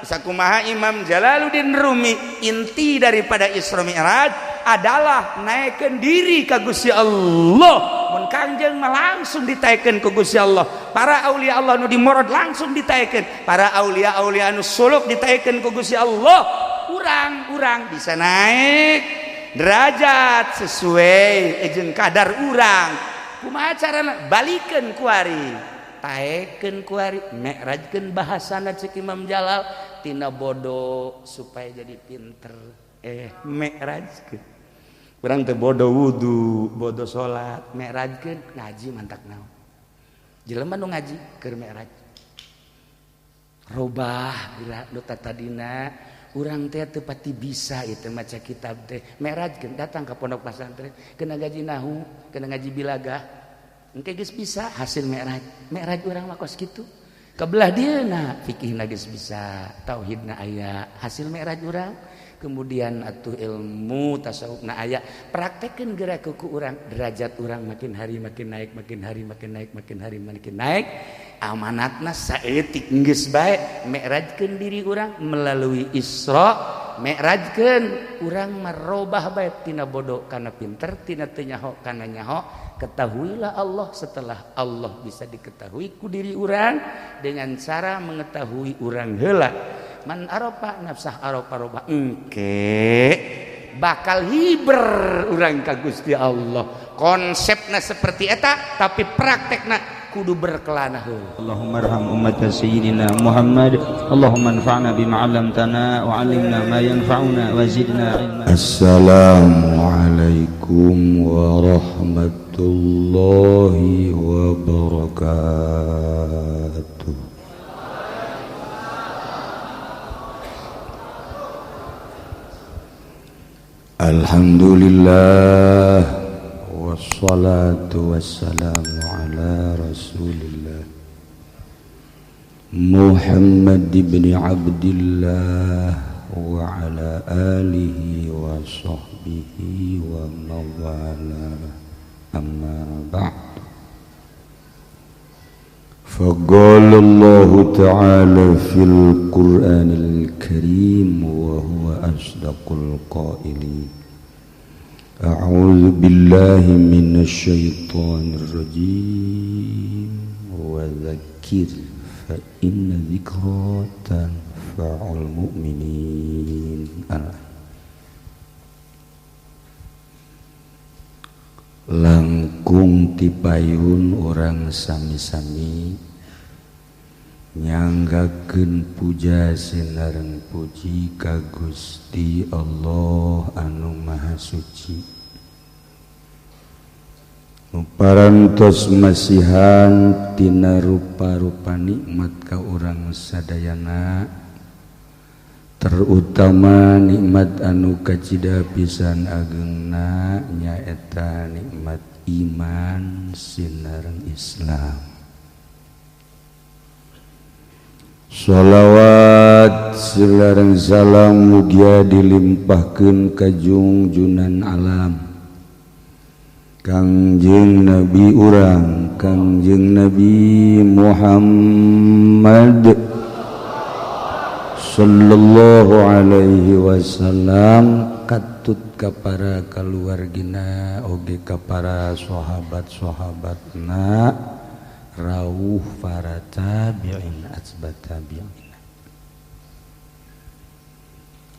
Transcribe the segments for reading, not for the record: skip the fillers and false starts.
Sakumaha Imam Jalaluddin Rumi, inti daripada Isra Mi'raj adalah naikkeun diri ka Gusti Allah. Mun Kangjeng mah langsung ditaikeun ku Gusti Allah. Para aulia Allah nu dimorod langsung ditaikeun. Para aulia-aulia anu suluk ditaikeun ku Gusti Allah. Urang-urang bisa naik derajat sesuai jeung kadar urang. Kumaha carana? Balikeun kuari, taekeun kuari, mi'rajkeun bahasana cek Imam Jalal tina bodoh supaya jadi pinter. Mi'rajkeun. Urang teh bodoh wudu, bodoh salat, mi'rajkeun ngaji mantak naon. Jelema nu ngaji keur mi'raj. Robah geura nu tatadina urang teh teu pati bisa ieu teh maca kitab teh. Mi'rajkeun datang ka pondok pesantren, kena ngaji nahu, kena ngaji bilagah. Engke geus bisa hasil mi'raj. Mi'raj urang mah kos kitu. Kebelah dieuna fikihna geus bisa, tauhidna aya, hasil mi'raj urang. Kemudian atuh ilmu tasawufna aya, praktekkeun geura ku urang, derajat urang makin hari makin naik, makin hari makin naik, makin hari makin naik. Amanatna saeutik geus bae, mi'rajkeun diri urang melalui Isra, mi'rajkeun urang merobah bae tina bodoh kana pinter, tina teu nyaho kana nyaho. Ketahuilah Allah setelah Allah bisa diketahui ku diri urang dengan cara mengetahui urang heula. Man arafa nafsah arafa roba, engke bakal hiber urang ka Gusti Allah. Konsepna seperti eta tapi praktekna kudu berkelana heula. Allahumma arham ummat sayyidina Muhammad. Allahumma anfa'na bima 'allamtana wa 'allimna ma yanfa'una wa zidna ilma. Assalamualaikum warahmatullahi wabarakatuh. Alhamdulillah wassalatu wassalamu ala rasulillah Muhammad ibn Abdillah wa ala alihi wa sahbihi wa mawala, amma ba'd. فقال الله تعالى في القرآن الكريم وهو أصدق القائلين أعوذ بالله من الشيطان الرجيم وذكر فإن ذكرى تنفع المؤمنين. Langkung tipayun orang sami-sami nyanggakeun puja sinareng puji ka Gusti Allah anu Maha Suci. Parantos masihan tina rupa-rupa nikmat ka urang sadayana, terutama nikmat anu kacida pisan agengna nyaeta nikmat iman sinareng Islam. Shalawat silareng salam mugia dilimpahkeun ka jungjunan alam Kangjeng Nabi urang, Kangjeng Nabi Muhammad sallallahu alaihi wasallam, katut ka para kaluargina oge ka para sahabat-sahabatna, rawuh para tabi'in atba tabi'in,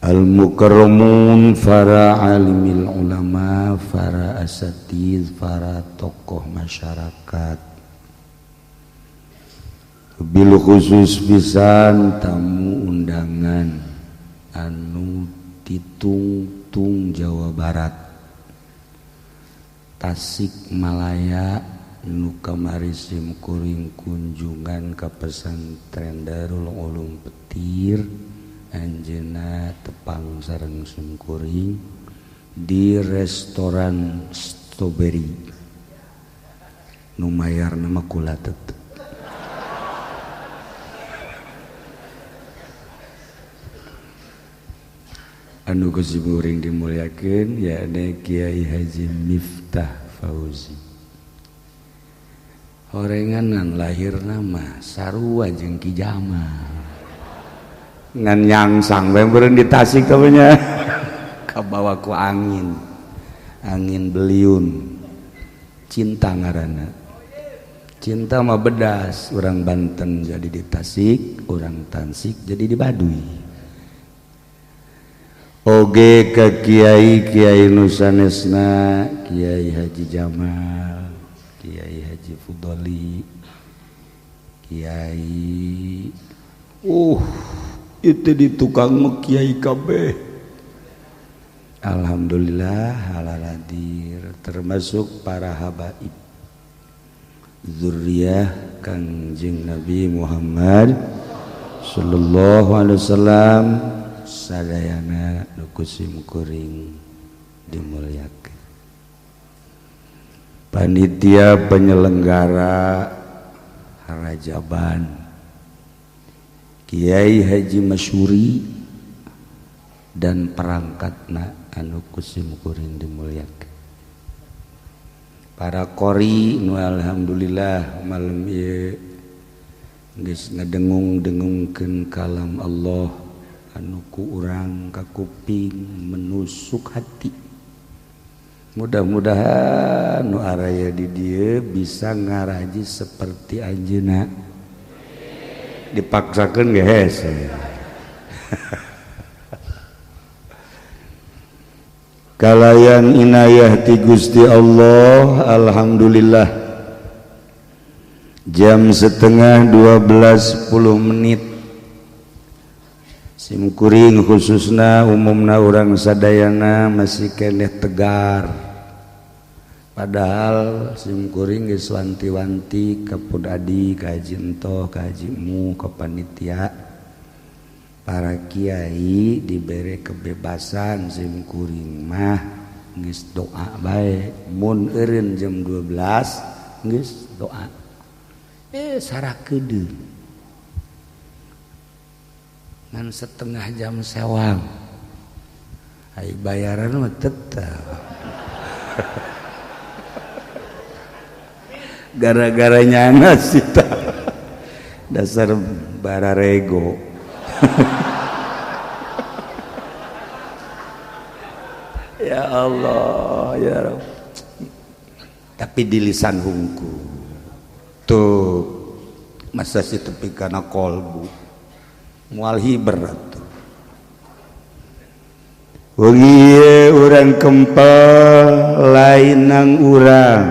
al-mukarramun, para alimil ulama, para asatiz, para tokoh masyarakat, bil khusus pisan tamu undangan anu titungtung Jawa Barat, Tasikmalaya, nu kamari sim kuring kunjungan ka pesantren Darul Ulum Petir, anjeunna tepang sareng sim kuring di restoran Strawberry nu mayarna mah kula tetep. Anu ku siburing dimuliakeun yakni Kiai Haji Miftah Fauzi. Horenganan lahir nama sarua jeung Ki Jamal. Ngan nyangsang bae beureun di Tasik teh nya. Kabawa ku angin. Angin beliun. Cinta ngaranna. Cinta mah bedas, orang Banten jadi di Tasik, orang Tasik jadi di Baduy. Oge ke Kiai Kiai Nusanesna, Kiai Haji Jamal, Kiai Haji Fudoli, Kiai itu di tukang mah Kiai kabeh. Alhamdulillah halal hadir termasuk para habaib zuriyah Kangjeng Nabi Muhammad sallallahu alaihi wasallam sadayana nu kusim kuring dimuliakeun. Panitia penyelenggara Rajaban Kiai Haji Masyuri dan perangkatna anu kusim kuring dimuliakeun. Para qori nu alhamdulillah malam ieu geus ngadengung-dengungkeun kalam Allah anu ku urang ka kuping menusuk hati. Mudah-mudahan nu araya di dieu bisa ngaraji seperti anjeunna. Dipaksakeun ge hese. Kalayan inayah ti Gusti Allah, alhamdulillah jam 11:30 simkuring khususna umumna urang sadayana masih keneh tegar. Padahal simkuring geus wanti-wanti ka pun adi, ka haji entoh, ka haji mu, ka panitia, para kiai diberi kebebasan simkuring mah geus doa bae mun eureun jam 12 geus doa sarakedeung ngan setengah jam sewang ai bayaran mah tetep. Gara-gara nyana sita dasar bararego. Ya Allah ya Rabb. Tapi di lisan hungku tuh masa si tepi kana kolbu mual hiber tuh. Wengi urang kempel lainang urang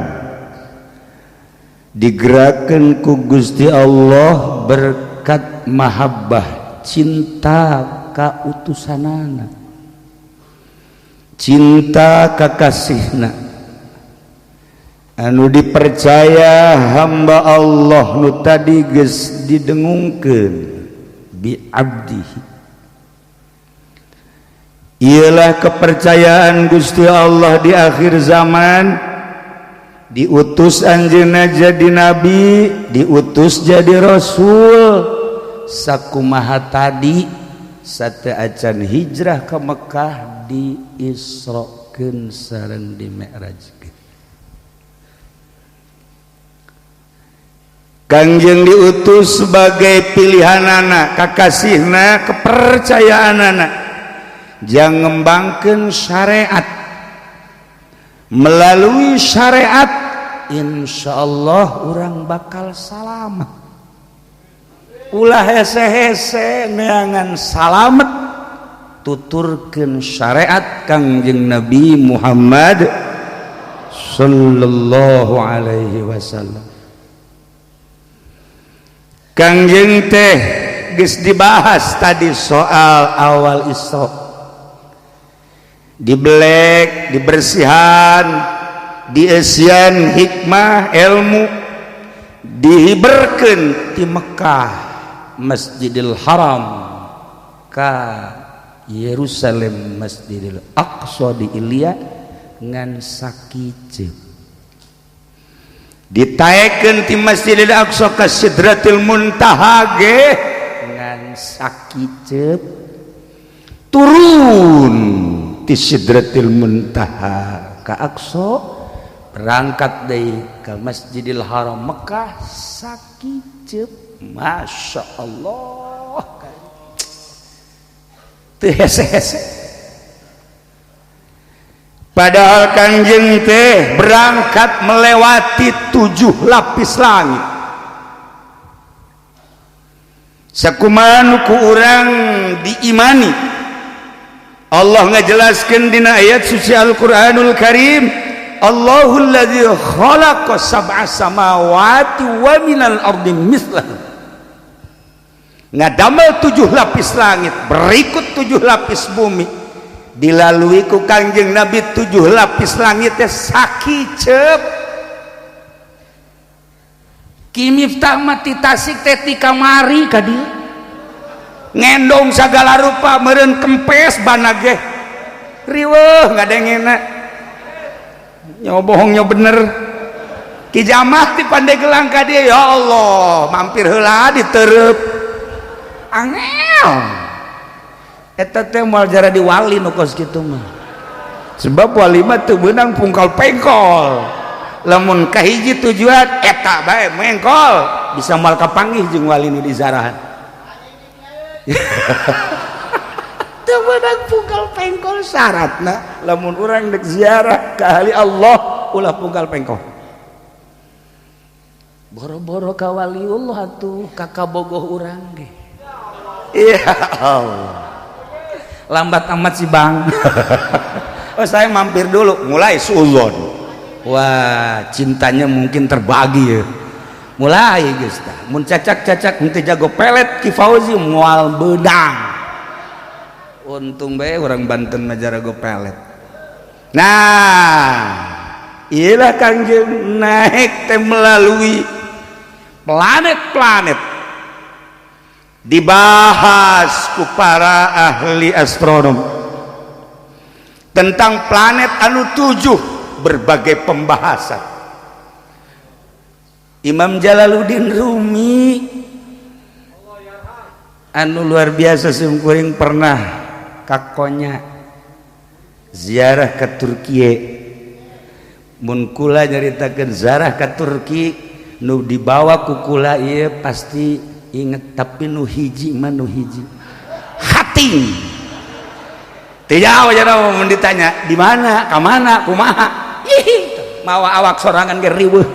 digerakkan ku Gusti Allah berkat mahabbah cinta ka utusanana, cinta ka kasihna anu dipercaya hamba Allah nu tadi geus didengungkeun bi abdihi. Ialah kepercayaan Gusti Allah di akhir zaman, diutus anjeunna jadi nabi, diutus jadi rasul. Sakumaha tadi sateuacan hijrah ke Mekah diisrokeun sareng dimi'rajkeun. Kangjeng diutus sebagai pilihanana, kakasihna, kepercayaanana jang ngembangkeun syariat. Melalui syariat insyaallah urang bakal salamet. Ulah hese-hese neangan salamet, tuturkeun syariat Kangjeng Nabi Muhammad sallallahu alaihi wasallam. Kangjeng teh geus dibahas tadi soal awal Isra, dibelek, dibersihan, diesian hikmah ilmu, dihiberkeun ti Mekah Masjidil Haram ka Yerusalem Masjidil Aqsa di Ilya ngan sakiceup. Ditaekeun ti Masjidil Aqsa ka Sidratil Muntaha ge ngan sakiceup, turun ti Sidratil Muntaha ka Aqsa, berangkat deui ka Masjidil Haram Mekah sakiceup. Masya Allah. Teu hese-hese. Padahal Kangjeng teh berangkat melewati 7 lapis langit. Sakumaha nu ku urang diimani. Allah ngajelaskeun dina ayat suci Al-Qur'anul Karim, Allahul ladzi khalaqa sab'a samawati wa minal ardi mithlahu. Ngadamel 7 lapis langit, berikut 7 lapis bumi. Dilalui ku Kangjeng Nabi 7 lapis langit teh sakiceup. Ki Miftah mah ti Tasik teh ti kamari ka dieu. Ngendong sagala rupa meureun kempes bana ge. Riweuh ngadengena. Nyo bohong nyo bener. Ki Jamah ti Pandeglang ka dieu, ya Allah, mampir heula ditereup. Angel. Eta teh moal jara di wali nu kos kitu mah. Sebab wali mah teu beunang pungkal pengkol. Lamun kahiji tujuan eta bae mengkol, bisa moal kapanggih jeung wali nu dizarahan. Teu beunang pungkal pengkol syaratna lamun urang dek ziarah ka ahli Allah ulah pungkal pengkol. Boro-boro ka waliullah atuh ka kabogoh urang ge. Ya Allah. Lambat amat sih bang. Oh saya mampir dulu, mulai suudzon. Wah cintanya mungkin terbagi ya. Mulai geus tah. Mun cacak-cacak henteu jago pelet Ki Fauzi moal beunang. Untung bae urang Banten mah jarago pelet. Nah, iyalah Kangjeng naik teh melalui planet-planet. Dibahas ku para ahli astronom tentang planet anu 7, berbagai pembahasan. Imam Jalaluddin Rumi anu luar biasa simkuring pernah kakonya ziarah ke Turki. Mun kula nyaritakeun ziarah ke Turki nu dibawa ku kula ieu pasti inget, tapi nu hiji mah nu hiji hating teu jauh jana mun ditanya di mana ka mana kumaha, ih mawa awak sorangan ge riweuh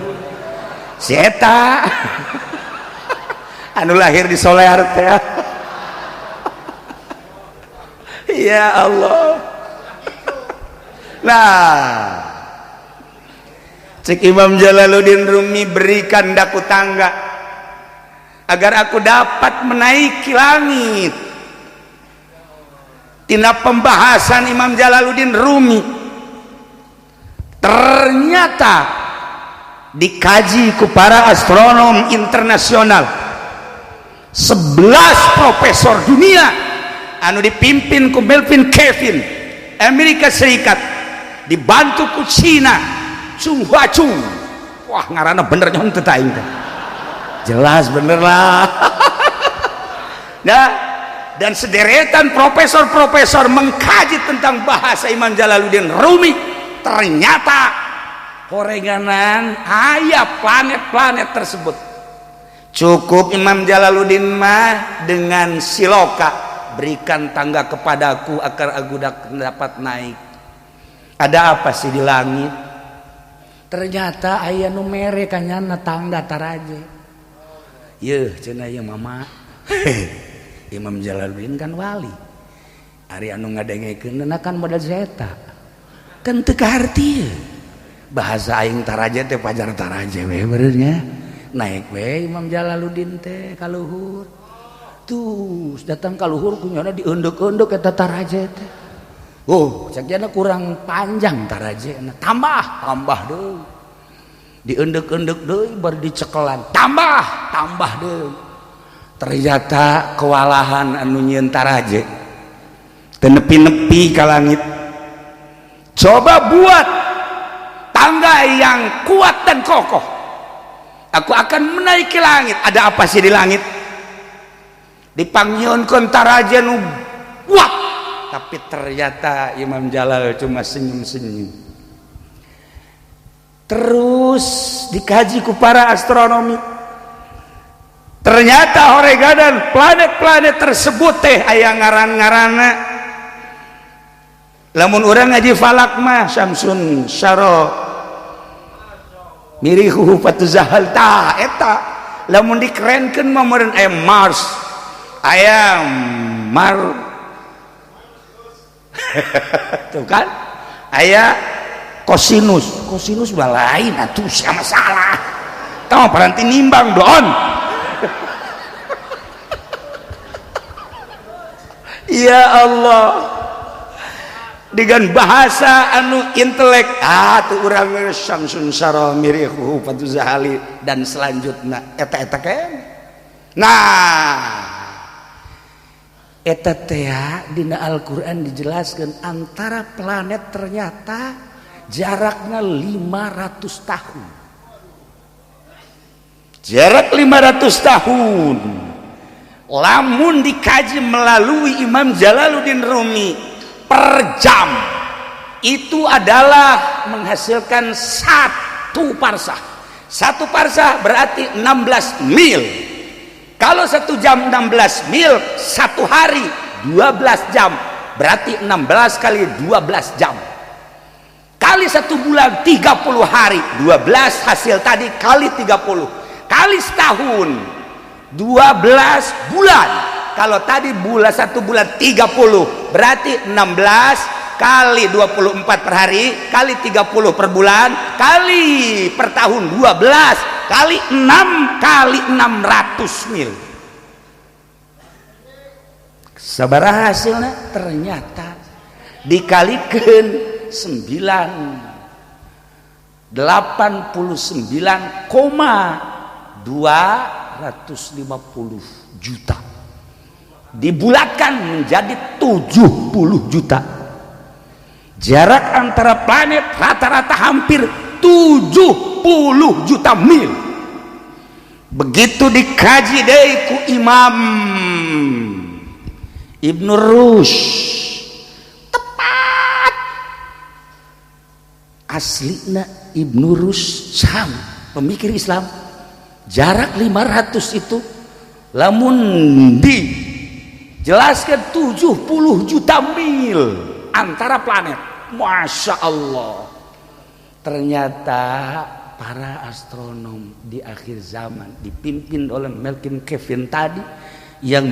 si eta anu lahir di Solear teh. Ya Allah. Nah, cek Imam Jalaluddin Rumi, berikan daku tangga agar aku dapat menaiki langit. Tina pembahasan Imam Jalaluddin Rumi ternyata dikaji ku para astronom internasional, 11 profesor dunia anu dipimpin ku Melvin Kevin Amerika Serikat, dibantu ku Cina Chung Hua Chung. Wah ngaranna bener nyon teu aing teh. Jelas bener lah. Nah, dan sederetan profesor-profesor mengkaji tentang bahasa Imam Jalaluddin Rumi, ternyata horenganan aya planet-planet tersebut. Cukup Imam Jalaluddin mah dengan siloka, berikan tangga kepadaku agar aku dapat naik. Ada apa sih di langit? Ternyata aya nu mere kanyana tangga taraje. Yeuh cenah ieu mama. Imam Jalaluddin kan wali. Ari anu ngadengekeunna kan modal zeta. Kan teu kaharti. Bahasa aing taraje teh pajar taraje we beureunya. Naik we Imam Jalaluddin teh ka luhur. Tuh datang ka luhur kunyana dieundek-eundek eta taraje teh. Oh, cek jana kurang panjang tarajena. Tambah, tambah deui. Diendek-endek deui baru dicekelan. Tambah, tambah deui. Ternyata kewalahan anu nyieun taraje. Teu nepi-nepi ka langit. Coba buat tangga yang kuat dan kokoh. Aku akan menaiki langit. Ada apa sih di langit? Dipanggieunkeun taraje nu kuat. Tapi ternyata Imam Jalal cuma senyum-senyum. Terus dikaji ku para astronomi. Ternyata horegadan planet-planet tersebut teh aya ngaran-ngaranna. Lamun urang ngaji falak mah Syamsun Syaro mirihu fatuzahal ta eta. Lamun dikerenkeun mah meureun aya Mars, aya Mar tuh kan, aya kosinus, kosinus mah lain atuh sama salah. Tah paranti nimbang doon. Ya Allah, dengan bahasa anu intelek tuh urang Syamsun Syaro mirihu fatuzahali dan selanjutnya eta-eta kan. Nah eta teh dina Al-Qur'an dijelaskan antara planet ternyata jaraknya 500 tahun. Jarak 500 tahun. Lamun dikaji melalui Imam Jalaluddin Rumi per jam itu adalah menghasilkan 1 parsah. 1 parsah berarti 16 mil. Kalau 1 jam 16 mil, 1 hari 12 jam, berarti 16 kali 12 jam. Kali 1 bulan 30 hari, 12 hasil tadi kali 30. Kali setahun 12 bulan. Kalau tadi bulan 1 bulan 30, berarti 16 kali 24 per hari, kali 30 per bulan, kali per tahun 12, kali 6 kali 600 mil. Sabaraha hasilnya? Ternyata dikalikan 89,250 juta. Dibulatkan menjadi 70 juta. Jarak antara planet rata-rata hampir 70 juta mil. Begitu dikaji deui ku Imam Ibnu Rushd, tepat aslina Ibnu Rushd sam pemikir Islam. Jarak 500 itu lamun dijelaskan 70 juta mil antara planet. Masya Allah. Ternyata para astronom di akhir zaman dipimpin oleh Malcolm Kevin tadi yang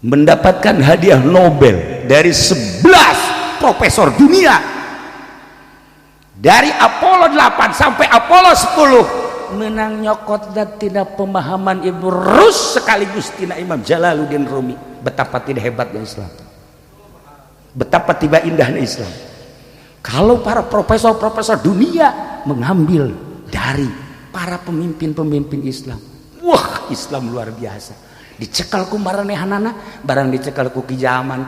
mendapatkan hadiah Nobel dari 11 profesor dunia. Dari Apollo 8 sampai Apollo 10 menang nyokot dan tidak pemahaman Ibnu Rushd sekaligus tina Imam Jalaluddin Rumi. Betapa tidak hebatnya Islam, betapa tiba indahnya Islam. Kalau para profesor-profesor dunia mengambil dari para pemimpin-pemimpin Islam, wah Islam luar biasa. Dicekal ku maranehanana, barang dicekal ku Ki Jamal,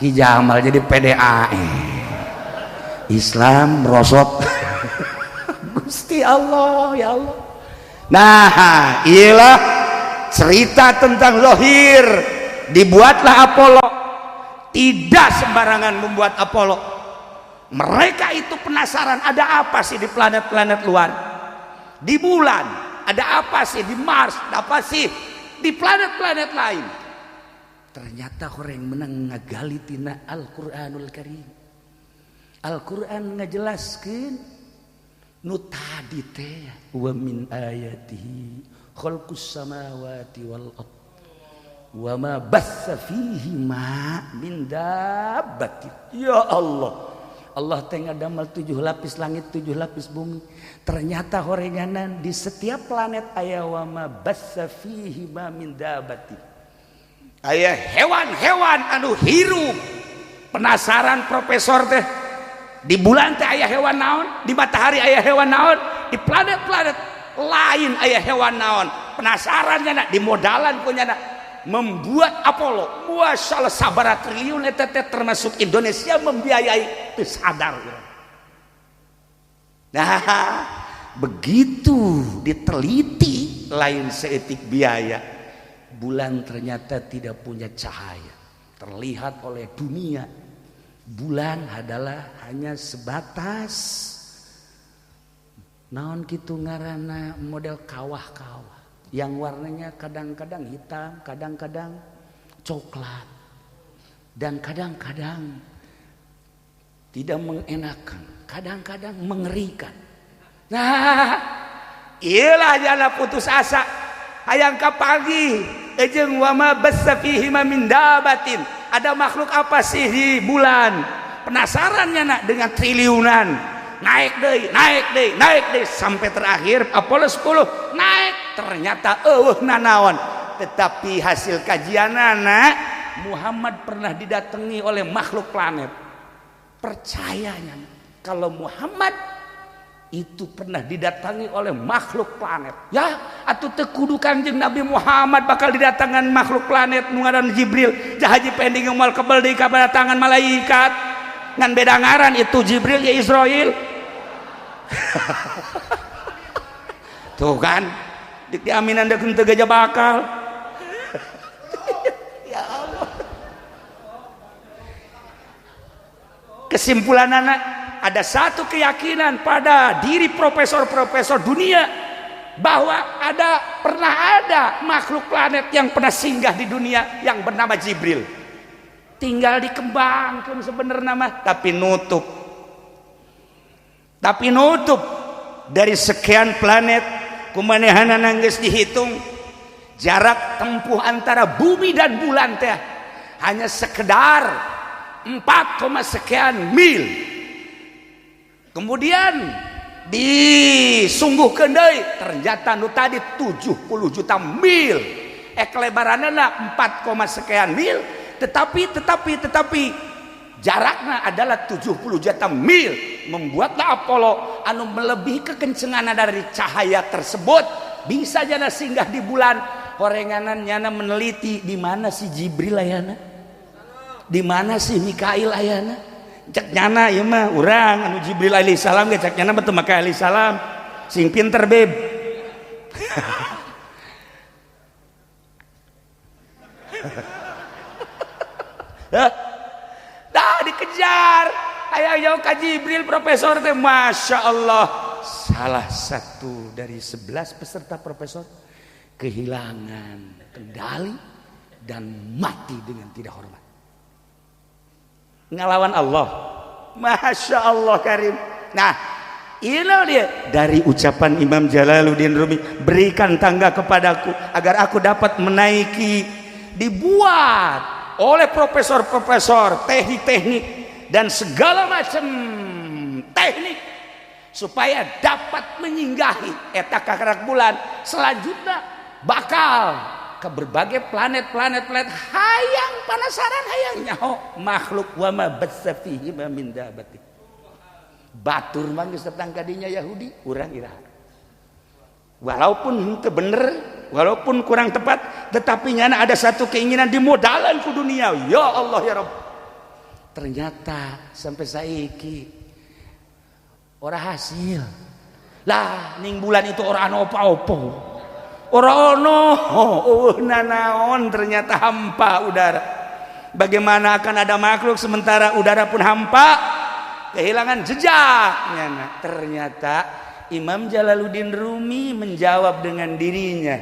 Ki Jamal jadi PDAE. Islam merosot. Gusti Allah, ya Allah. Nah, iyalah cerita tentang lohir. Dibuatlah Apollo. Tidak sembarangan membuat Apollo. Mereka itu penasaran ada apa sih di planet-planet luar. Di bulan, ada apa sih di Mars, ada apa sih di planet-planet lain. Ternyata orang menang ngagali tina Al-Qur'anul Karim. Al-Qur'an ngajelaskeun nu tadi teh wa min ayatihi khalqus samawati wal ard wa ma bassa fihi ma min dabbatin. Ya Allah, Allah teh ngadamel 7 lapis langit, 7 lapis bumi. Ternyata horenganan di setiap planet aya wa ma bassa fihi ma min dabbatin. Aya hewan-hewan anu hirup. Penasaran profesor teh, di bulan teh aya hewan naon, di matahari aya hewan naon, di planet-planet lain aya hewan naon. Penasaran nyana, di modalan ku nyana membuat Apollo. Masyaallah sabaraha triliun eta teh termasuk Indonesia membiayai, teu sadar. Nah, begitu diteliti lain seetik biaya. Bulan ternyata tidak punya cahaya, terlihat oleh dunia. Bulan adalah hanya sebatas naon kitu ngaranna model kawah-kawah yang warnanya kadang-kadang hitam, kadang-kadang coklat. Dan kadang-kadang tidak mengenakan, kadang-kadang mengerikan. Nah, iyalah jana putus asa. Hayang kapagi ejeng wama bassa fihi min dabatin. Ada makhluk apa sih di bulan? Penasarannya nak dengan triliunan. Naik deui, naik deui, naik deui sampai terakhir Apollo 10 naik, ternyata eueuh nanaon. Tetapi hasil kajian anak Muhammad pernah didatangi oleh makhluk planet. Percayanya kalau Muhammad itu pernah didatangi oleh makhluk planet. Ya, atuh teu kudu Kangjeng Nabi Muhammad bakal didatangan makhluk planet nu ngaran Jibril. Haji pending moal kebel deui kabadatangan malaikat. Ngan beda ngaran itu Jibril ya Israil. Tuh kan, dik diaminan deuk teu gajah bakal. Ya Allah. Kesimpulan anak, ada satu keyakinan pada diri profesor-profesor dunia bahwa pernah ada makhluk planet yang pernah singgah di dunia yang bernama Jibril. Tinggal dikembangkan sebenarnya mah, tapi nutup. Tapi nutup dari sekian planet kumanehanana geus dihitung jarak tempuh antara bumi dan bulan teh hanya sekedar 4, sekian mil. Kemudian disungguhkeun deui ternyata nu tadi 70 juta mil. Kelebaranna 4, sekian mil, tetapi jaraknya adalah 70 juta mil. Membuatlah Apollo anu melebihi kekencengan dari cahaya tersebut bisa jana singgah di bulan. Horenganan nyana meneliti di mana si Jibril ayana, di mana si Mikail ayana. Cek nyana ieu mah urang anu Jibril alaihi salam ge cek nyana mah teu make alaihi salam. Sing pinter beb. Dah dikejar. Hayang jauh ka Jibril profesor teh Masya Allah. Salah satu dari 11 peserta profesor kehilangan kendali dan mati dengan tidak hormat. Ngelawan Allah. Masya Allah karim. Nah, ini dia dari ucapan Imam Jalaluddin Rumi, berikan tangga kepadaku agar aku dapat menaiki. Dibuat oleh profesor-profesor teknik-teknik dan segala macam teknik supaya dapat menyinggahi eta kakarak bulan. Selanjutnya bakal ke berbagai planet-planet planet. Hayang penasaran, hayang nyaho makhluk wama bassa fihi min dabati. Batur mah geus datang ka dinya Yahudi, urang iraha. Walaupun henteu bener, walaupun kurang tepat, tetapi nyana ada satu keinginan dimodalan ku dunia. Ya Allah ya Rabb. Ternyata sampai saiki ora hasil. Lah ning bulan itu ora ana apa-apa. Ora ono, eueuh nanaon, ternyata hampa udara. Bagaimana akan ada makhluk sementara udara pun hampa, kehilangan jejak. Ternyata Imam Jalaluddin Rumi menjawab dengan dirinya,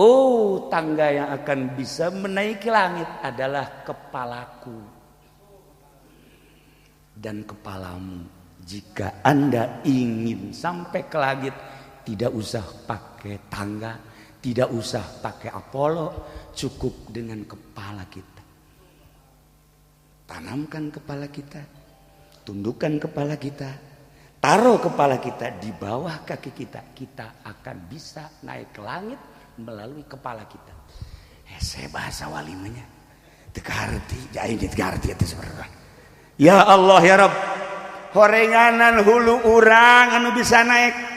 oh, tangga yang akan bisa menaiki langit adalah kepalaku dan kepalamu. Jika Anda ingin sampai ke langit, tidak usah pakai tangga, tidak usah pakai Apollo, cukup dengan kepala kita. Tanamkan kepala kita, tundukkan kepala kita, taruh kepala kita di bawah kaki kita, kita akan bisa naik ke langit melalui kepala kita. Saya bahasa walimanya, teu kaharti, aing teu kaharti eta sebenarnya. Ya Allah ya Rabb, horenganan hulu urang anu bisa naik.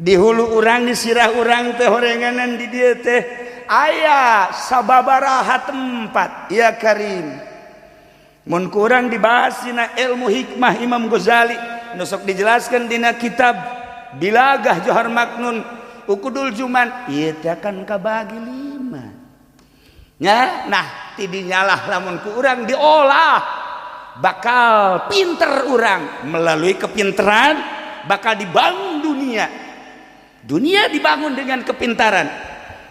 Di hulu urang, di sirah urang teh horenganan di dieu teh aya sababaraha tempat. Ya Karim, mun kurang dibahas dina ilmu hikmah Imam Ghazali, nu sok dijelaskan dina kitab Bilagah Johar Maknun Ukudul Juman, ieu teh kan kabagi 5 nya. Nah, tidinya lah lamun ku urang diolah bakal pinter urang, melalui kepinteran bakal dibangun dunia. Dunia dibangun dengan kepintaran.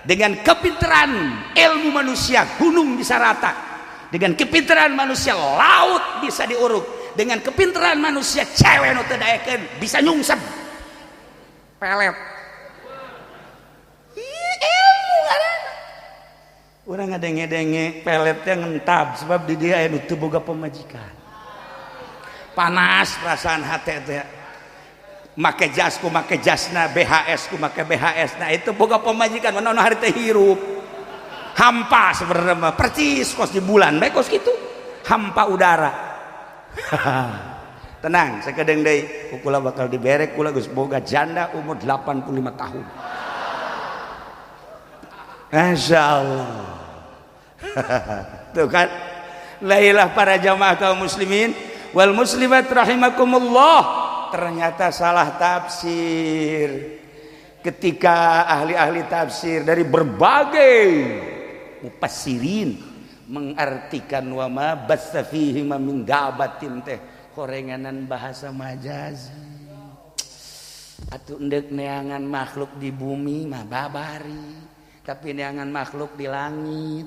Dengan kepintaran ilmu manusia, gunung bisa rata. Dengan kepintaran manusia laut bisa diuruk. Dengan kepintaran manusia cewek nu teu daekeun bisa nyungsep pelet. Ih, ilmu ngaranna. Urang ngadenge-denge peletnya ngentab sebab di dia aya nu teu boga pamajikan. Panas perasaan hati teh. Make jas ku make jasna, BHS ku make BHS. Nah itu boga pamajikan mana hari teh hirup. Hampa sebenarnya mah, percis kos di bulan bae kos kitu. Hampa udara. Tenang, sakedeung deui kula bakal diberek kula geus boga janda umur 85 tahun. Masya Allah. Tuh kan. Lailah para jamaah kaum muslimin wal muslimat rahimakumullah. Ternyata salah tafsir. Ketika ahli-ahli tafsir dari berbagai mufassirin mengartikan wa ma batsa fihi min dabatin teh horenganan bahasa majazi. Atuh endek neangan makhluk di bumi mah babari, tapi neangan makhluk di langit,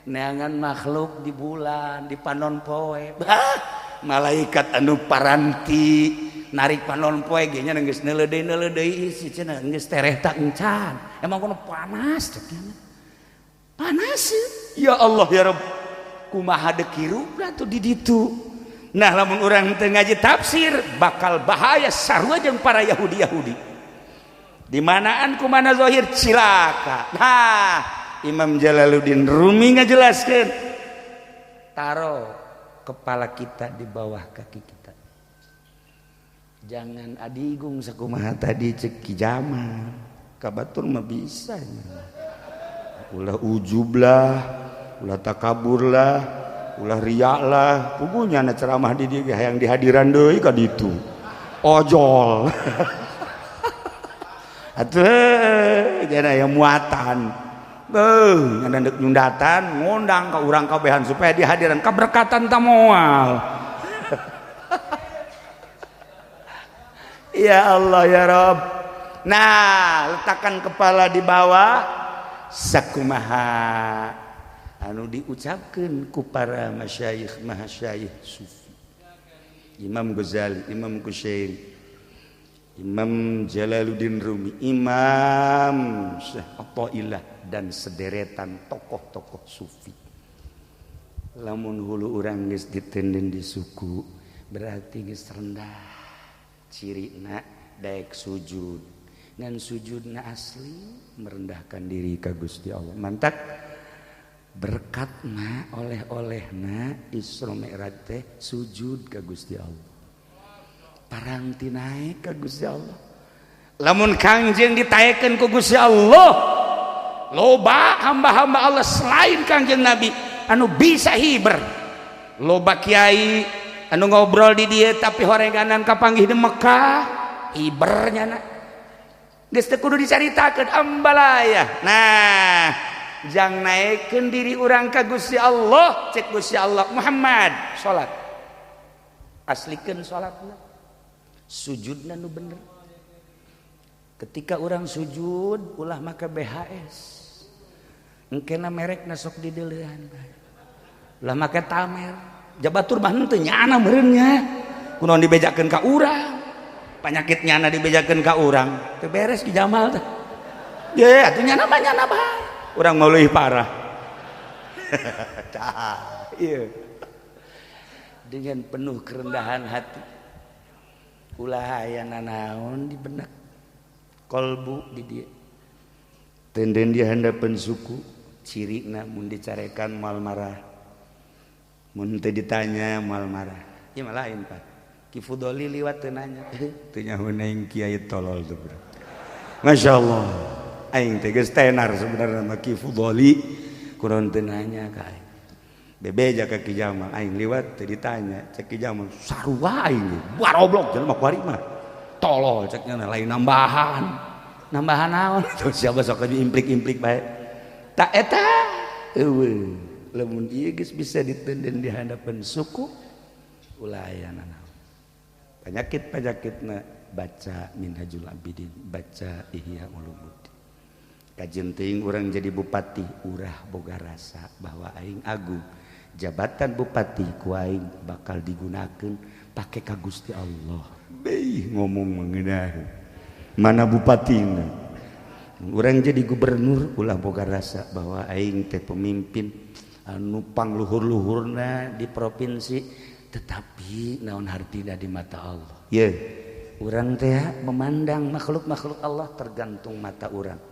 neangan makhluk di bulan, di panon poe. Bah, malaikat anu paranti narik panon poe ge nya geus neuleudeuy-neuleudeuy isi cenah geus tereh tak encan. Emang kono panas cek nya. Panas ya Allah ya Rabb. Kumaha deuk hirupna tuh di ditu. Nah lamun urang teu ngaji tafsir bakal bahaya sarua jeung para Yahudi-Yahudi. Di manaan kumana zahir cilaka. Nah, Imam Jalaluddin Rumi ngajelaskeun, taruh kepala kita di bawah kaki kita. Jangan adigung sakumaha tadi cek Ki Jamal. Kabatur mah bisa. Ulah ujub lah, ulah takabur lah, ulah riya lah. Pugunya na ceramah di dieu hayang dihadiran deui ka ditu. Ojol. Atuh jana aya muatan. Beuh, nya deuk nyundatan ngundang ka urang kabehan supaya dihadiran kaberkatan ta moal. Ya Allah ya Rabb. Nah, letakkan kepala di bawah sakumaha anu diucapkeun ku para masyayikh mahasyayikh sufi. Imam Ghazali, Imam Qushairi, Imam Jalaluddin Rumi, Imam Syekh Athaillah dan sederetan tokoh-tokoh sufi. Lamun hulu urang geus ditenden di suku berarti geus rendah. Cirina daek sujud, ngan sujudna asli merendahkan diri ka Gusti Allah. Mantak berkatna oleh-olehna Isra Mi'raj teh sujud ka Gusti Allah. Paranti naek ka Gusti Allah. Lamun Kangjeng ditaekeun ku Gusti Allah, loba hamba-hamba Allah selain Kangjeng Nabi anu bisa hiber. Loba kiai anu ngobrol di dia tapi horenganan kapanggih di Mekah hibernya na geus teu kudu dicaritakeun ambalaya. Nah, jang naekkeun diri urang ka Gusti Allah, cek Gusti Allah Muhammad salat. Aslikeun salatna. Sujudna nu bener. Ketika urang sujud ulah make BHS. Engkena merekna sok dideuleuan. Ulah make tamer. Jabatur mah henteu nyana meureun nya. Kunaon dibejakeun ka urang? Panyakit nyana dibejakeun ka urang. Teu beres Ki Jamal teh. Ye, atuh nyana mah nyana bae. Urang mah leuwih parah. Tah, ieu. Dengan penuh kerendahan hati. Ulah aya nanaon di benak. Kolbu di dieu. Tenden di handapeun suku, cirina mun dicarekan moal marah. Mun teu ditanya moal marah. Ieu mah lain Pak. Ki Fudoli liwat teu nanya. Teu nyaho aing kiai tolol teh bro. Masya Allah. Aing teh geus tenar sebenarnya mah Ki Fudoli kunaon teu nanya ka aing. Bebeja ka Ki Jamal aing liwat teu ditanya. Cek Ki Jamal sarua aing baroblok jelema kuari mah. Tolol cek nya lain nambahan. Nambahan naon? Tuh siapa sok implik-implik bae. Tak eta eueuh. Lamun ieu geus bisa ditenden di hadapan suku ulah aya nanaon. Penyakit-penyakitna baca Minhajul Abidin, baca Ihya Ulumuddin. Kajeun teuing urang jadi bupati, urah boga rasa bahwa aing agung. Jabatan bupati ku aing bakal digunakeun pake ka Gusti Allah. Beuh, ngomong mengenai mana bupatina. Urang jadi gubernur, ulah boga rasa bahwa aing teh pemimpin anu pangluhur-luhurna di provinsi, tetapi naon hartina di mata Allah. Ye, urang teh memandang makhluk-makhluk Allah tergantung mata urang.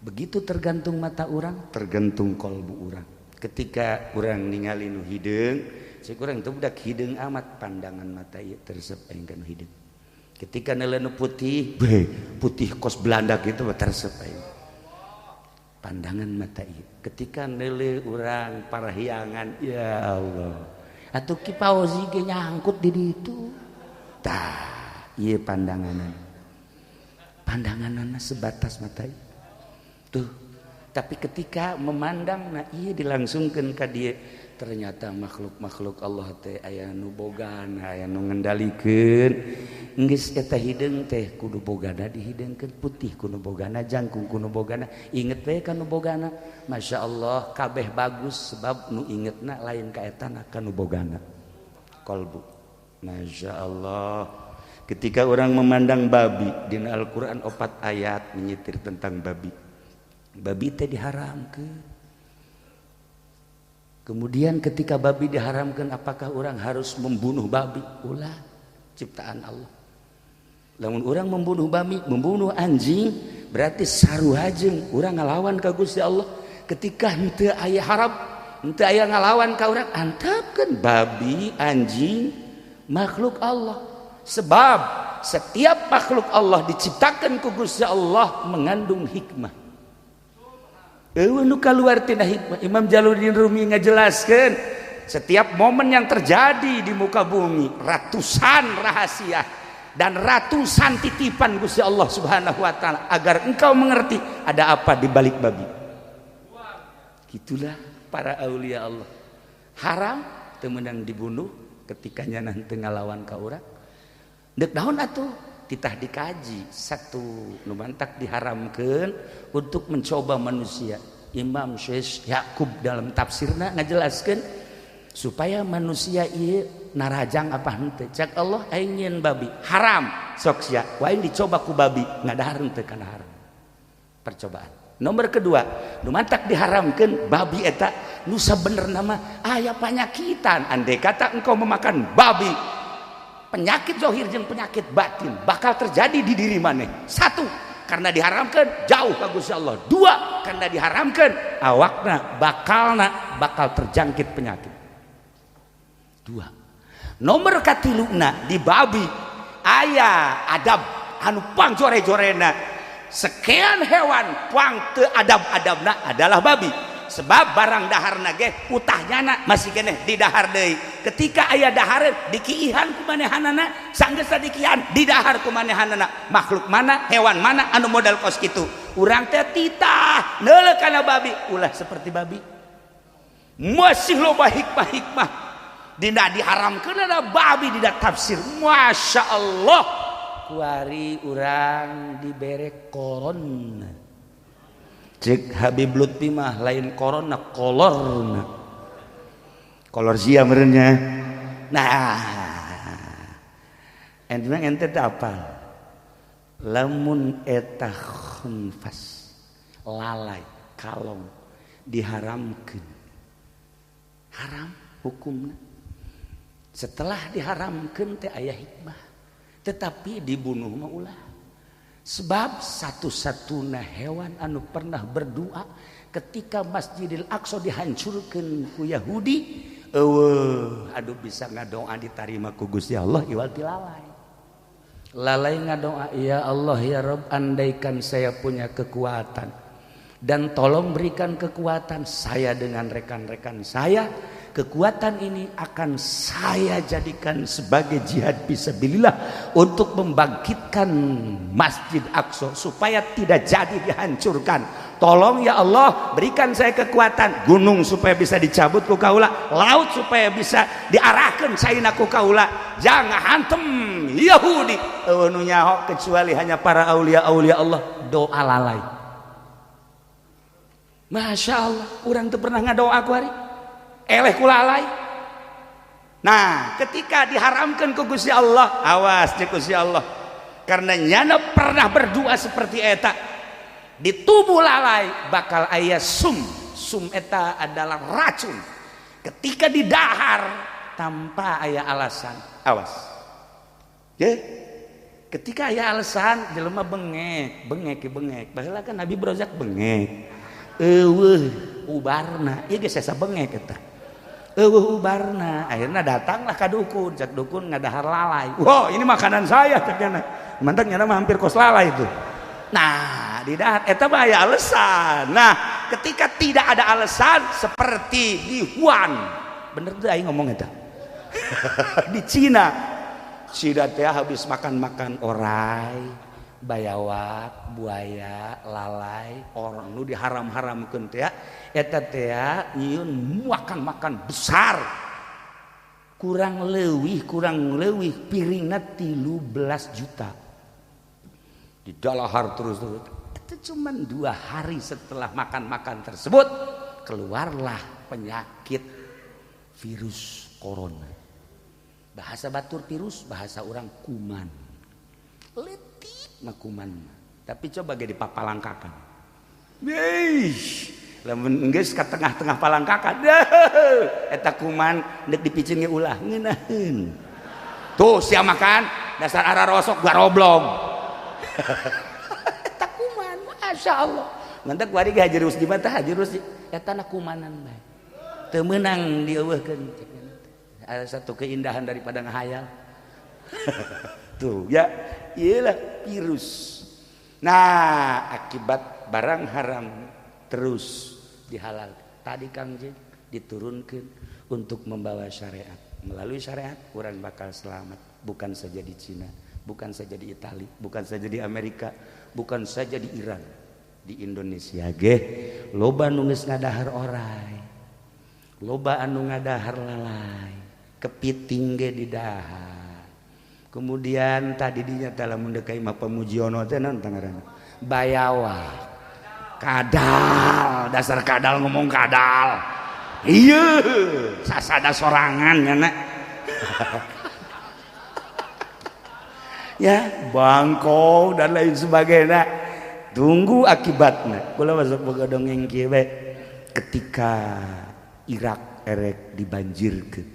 Begitu tergantung mata urang, tergantung kolbu urang. Ketika urang ningali nu hideung, cek urang teh budak hideung amat, pandangan mata ieu teresep aing ka nu hideung. Ketika neuleuh nu putih, beh, putih kos Belanda gitu teresep aing. Pandangan mata ieu. Ketika neuleuh urang parahyangan, ya Allah. Atuh Ki Fauzi ge nyangkut di ditu. Tah, ieu pandanganan. Pandanganana sebatas mata ieu. Tuh, tapi ketika memandang, nah iya dilangsungkan ke dia, ternyata makhluk-makhluk Allah teh aya nu bogana, aya nu ngendalikeun. Geus eta hideung teh kudu bogana dihideungkeun, putih kudu bogana, jangkung kudu bogana, inget we ka nu bogana. Masya Allah kabeh bagus sebab nu ingetna lain ka etana, ka nu bogana kolbu. Masya Allah, ketika orang memandang babi dina Al-Qur'an 4 ayat menyitir tentang babi. Babi teh diharamkeun. Kemudian ketika babi diharamkan, apakah orang harus membunuh babi? Ulah, ciptaan Allah. Lamun orang membunuh babi, membunuh anjing, berarti sarua jeung urang ngalawan ka Gusti Allah. Ketika henteu aya haram, henteu aya ngalawan ka urang, antepkeun babi, anjing, makhluk Allah. Sebab setiap makhluk Allah diciptakan ku Gusti Allah mengandung hikmah. Eueuh nu kaluar tina hikmah. Imam Jalaluddin Rumi ngajelaskeun setiap momen yang terjadi di muka bumi ratusan rahasia dan ratusan titipan Gusti Allah Subhanahu wa taala agar engkau mengerti ada apa di balik babi. Gitulah para aulia Allah. Haram teu meunang dibunuh ketika nya teu ngalawan ka urang. Deuk naon atuh? Titah dikaji satu nu mantak diharamkeun untuk mencoba manusia. Imam Syekh Yakub dalam tafsirna ngajelaskeun supaya manusia ieu narajang apa henteu. Cek Allah aing nyieun babi haram, sok sia wae dicoba ku babi ngadahar henteu kana haram. Percobaan. Nomor kedua, nu mantak diharamkeun babi eta nu sabenerna mah aya panyakitan. Andai kata engkau memakan babi, penyakit zahir jeung penyakit batin bakal terjadi di diri maneh. Satu, karena diharamkan jauh ka Gusti Allah. Dua, karena diharamkan awakna bakalna bakal terjangkit penyakit. Dua. Nomor katiluna di babi aya adab anu pangjore-jorena. Sekian hewan pang teu adab-adabna adalah babi. Sebab barang daharna ge utahnyana masih keneh di dahar deui. Ketika aya dahareun dikiihan ku manehanana, sanggeusna dikiihan di dahar ku manehanana. Makhluk mana, hewan mana anu modal kos kitu. Urang teh titah neuleuh kana babi, ulah seperti babi. Masih loba hikmah-hikmah. Dina diharamkeun ada babi dina tafsir. Masya Allah. Kuari urang dibere korona. Cek Habib Lutfi mah lain korona, kolorna. Kolor sia merenya. Nah, ente ente teh apal. Lamun eta khunfas lalai kalong diharamkeun. Haram hukumna. Setelah diharamkeun teh aya hikmah. Tetapi dibunuh mah ulah. Sebab satu-satunya hewan anu pernah berdoa ketika Masjidil Aqsa dihancurkan ku Yahudi, eueuh, aduh bisa ngadoa ditarima ku Gusti Allah iwal ti lalai. Lalai ngadoa, ya Allah ya Rabb, andaikan saya punya kekuatan dan tolong berikan kekuatan saya dengan rekan-rekan saya, kekuatan ini akan saya jadikan sebagai jihad fisabilillah untuk membangkitkan Masjid Aqsa supaya tidak jadi dihancurkan. Tolong ya Allah berikan saya kekuatan, gunung supaya bisa dicabut ku kaula, laut supaya bisa diarahkan caina ku kaula, jangan hantem Yahudi. Eueuh nu nyaho kecuali hanya para aulia-aulia Allah. Doa lalai. Masya Allah, urang teu pernah ngadoa ku hari eleh ku lalai. Nah, ketika diharamkan ku Gusti Allah, awas jeung Gusti Allah. Karena nyana pernah berdoa seperti eta, di tubuh lalai bakal aya sum. Sum eta adalah racun. Ketika didahar tanpa aya alasan, awas. Ya. Ketika aya alasan jelema bengek, bengek bengek. Baheula kan Nabi Brozak bengek. Eueuh ubarna, ieu geus asa bengek eta. Eueuh ubarna, akhirnya datanglah ka dukun, cak dukun ngadahar lalai. Wah, ini makanan saya cak nyana. Mantap nyana mah hampir kos lalai itu. Nah, didahar eta mah aya alasan. Nah, ketika tidak ada alasan seperti di Wuhan, bener tuh aing ngomong eta. Di Cina, Cina teh habis makan-makan orai, bayawak, buaya, lalai, orang nu diharam-haramkeun teh eta teh nyieun makan-makan besar. Kurang leuwih piringna 13 juta. Didalahar terus-terus. Itu cuman 2 hari setelah makan-makan tersebut keluarlah penyakit virus corona. Bahasa batur virus, bahasa orang kuman. Letik mah kuman. Tapi coba ge dipapalangkakan. Eish, lamun geus ka tengah-tengah palangkakan. Eta kuman deuk dipicin ge ulah ngeunaheun. Tuh sia makan dasar arah rosok garoblog. Eta kuman, Masya Allah. Ngantek wari ge Haji Rusdi mah tah Haji Rusdi eta na kumanan bae. Teu meunang dieuweuhkeun. Ada satu keindahan daripada ngahayal. Tuh ya, iyalah virus. Nah, akibat barang haram terus dihalal. Tadi Kang Jeng diturunkan untuk membawa syariat. Melalui syariat orang bakal selamat, bukan saja di Cina, bukan saja di Itali, bukan saja di Amerika, bukan saja di Iran, di Indonesia ge loba nu geus ngadahar orai, loba anu ngadahar lalai, kepiting ge didahar. Kemudian tadi dinyata lamun deuk ka imah Pamujiono teh naon tangaranna? Bayawak. Kadal, dasar kadal ngomong kadal. Iya, sasada sorangan nyana. Ya, bangkong dan lain sebagainya. Tunggu akibatnya. Kula masuk boga dongeng kieu bae. Ketika Irak erek dibanjirkeun,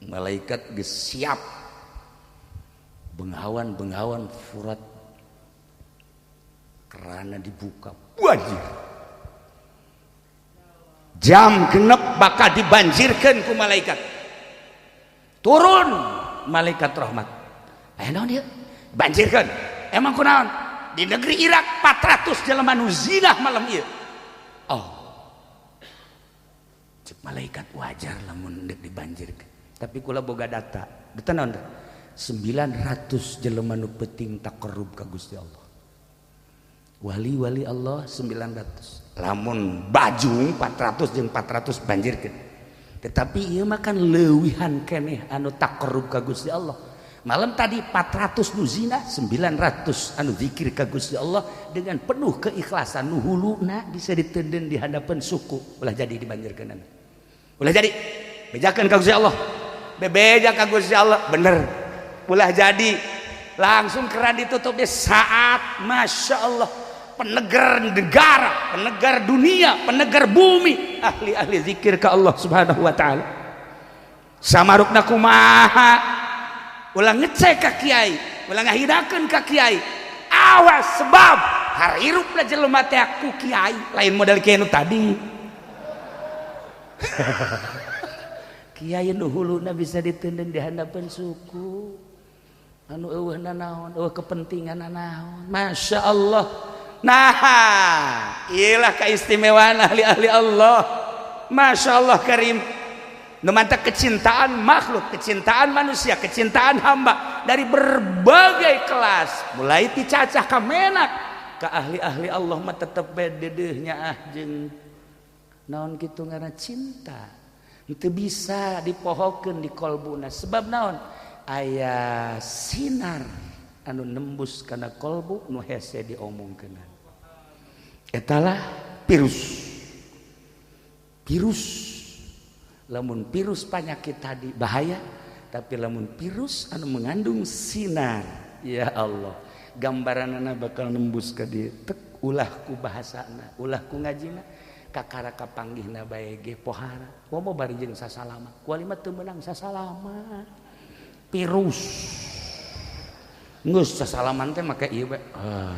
malaikat geus siap. Bengawan-bengawan Furat kerana dibuka, banjir. Jam genep bakal dibanjirkan ku malaikat. Turun malaikat rahmat. Naon dia? Banjirkan. Emang kunaon? Di negeri Irak 400 jelema nu zinah malam ieu. Oh. Cek malaikat wajar lamun deuk dibanjirkeun. Tapi kula boga data. Data naon teh? 900 jelema nu penting taqarrub ka Gusti Allah. Wali-wali Allah 900. Lamun bajung 400 jeung 400 banjirkeun. Tetapi ieu mah kan leuwihan keneh anu taqarrub ka Gusti Allah. Malam tadi 400 nu zina, 900 anu zikir ka Gusti Allah dengan penuh keikhlasan nu huluna bisa ditenden di hadapan suku. Ulah jadi dibanjirkeunana. Ulah jadi. Bejakeun ka Gusti Allah. Bebeja ka Gusti Allah, bener. Ulah jadi. Langsung keran ditutup di saat Masya Allah penegar negara, penegar dunia, penegar bumi, ahli-ahli zikir ke Allah Subhanahu wa ta'ala. Samarukna kumaha, ulah ngecek ka kiai, ulah ngahidakeun ka kiai. Awas sebab harirupna jelema teh ku kiai, lain model kiai nu tadi. Kiai nu huluna bisa ditenden di handapeun suku. Anu eueuh naon, eueuh kepentingan naon. Masya Allah. Nah, iyalah keistimewaan ahli-ahli Allah. Masya Allah karim. Nu mantap kecintaan makhluk, kecintaan manusia, kecintaan hamba dari berbagai kelas, mulai ti cacah ka menak ka ahli-ahli Allah mah tetep bae dedeuhnya ah jeung naon kitu ngaranna cinta. Teu bisa dipohokeun di kolbuna sebab naon? Aya sinar anu nembus kana kolbu nu hese diomongkeun. Etalah virus. Virus, lamun virus penyakit tadi bahaya, tapi lamun virus anu mengandung sinar, ya Allah, gambaranana bakal nembus ke dieu tek. Ulah ku bahasana, ulah ku ngajina, kakara kapanggihna bae ge pohara. Komo bari jeung sasalama, kuali mah teu meunang sasalama. Virus geus sasalaman teh make ieu bae. Ah.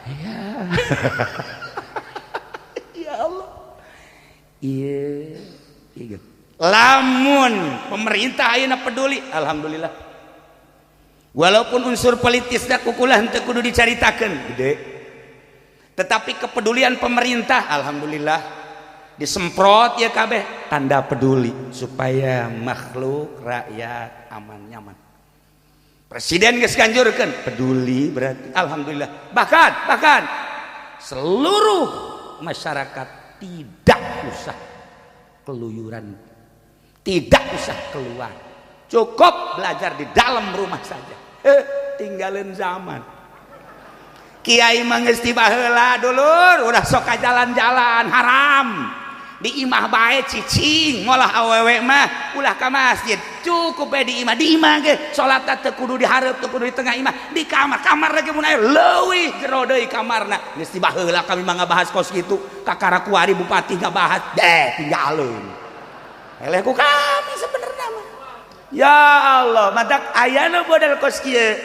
Ya. Ya Allah. Iya, iya. Lamun pemerintah ayeuna peduli, alhamdulillah. Walaupun unsur politisna kukulah henteu kudu dicaritakeun, gede. Tetapi kepedulian pemerintah, alhamdulillah, disemprot ya kabeh, tanda peduli supaya makhluk rakyat aman nyaman. Presiden geus nganjurkeun, peduli berarti alhamdulillah. Bahkan bahkan seluruh masyarakat tidak usah keluyuran, tidak usah keluar, cukup belajar di dalam rumah saja. Tinggalin zaman kiai mah geus ti baheula, dulur, udah sok jalan-jalan haram, di imah bae cicing. Molah awewe mah ulah ka masjid, cukup bae di imah. Di imah ge salat teu kudu di hareup, teu kudu di tengah imah, di kamar. Kamar lagi mun aya leuwih jero deui kamarna. Geus ti baheula kami mah ngabahas kos kitu, kakara kuari bupati ngabahas deh, tinggalin eleh ku kami sebenarnya mah. Ya Allah, matak aya nu model kos kieu,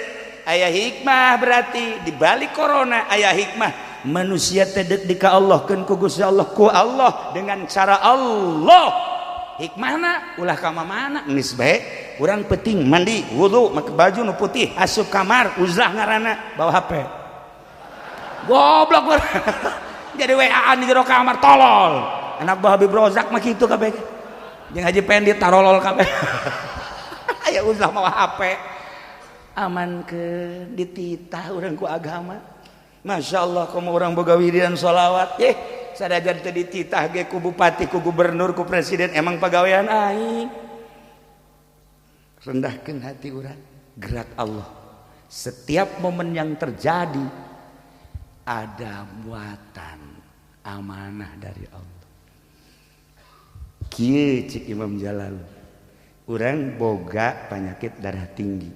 aya hikmah. Berarti di balik corona aya hikmah. Manusia teh deuk di ka Allah keun ku Gusti Allah, ku Allah dengan cara Allah. Hikmahna ulah ka mana, geus bae urang penting mandi, wudu, make baju nu putih, asup kamar, uzlah ngaranna, bawa HP. Goblok, jadi WA-an di jero kamar, tolol. Anak buah Habib Rozak mah kitu kabeh jeung Haji Pendi, tarolol kabeh. Aya uzlah mawa HP, aman ke dititah urang ku agama. Masya Allah, kamu orang boga wiridan sholawat, sadajan teu dititah ge ku bupati, ku gubernur, ku presiden, emang pagawean aing. Rendahkan hati urang, gerak Allah. Setiap momen yang terjadi ada muatan amanah dari Allah. Kieu cik Imam Jalal, urang boga penyakit darah tinggi,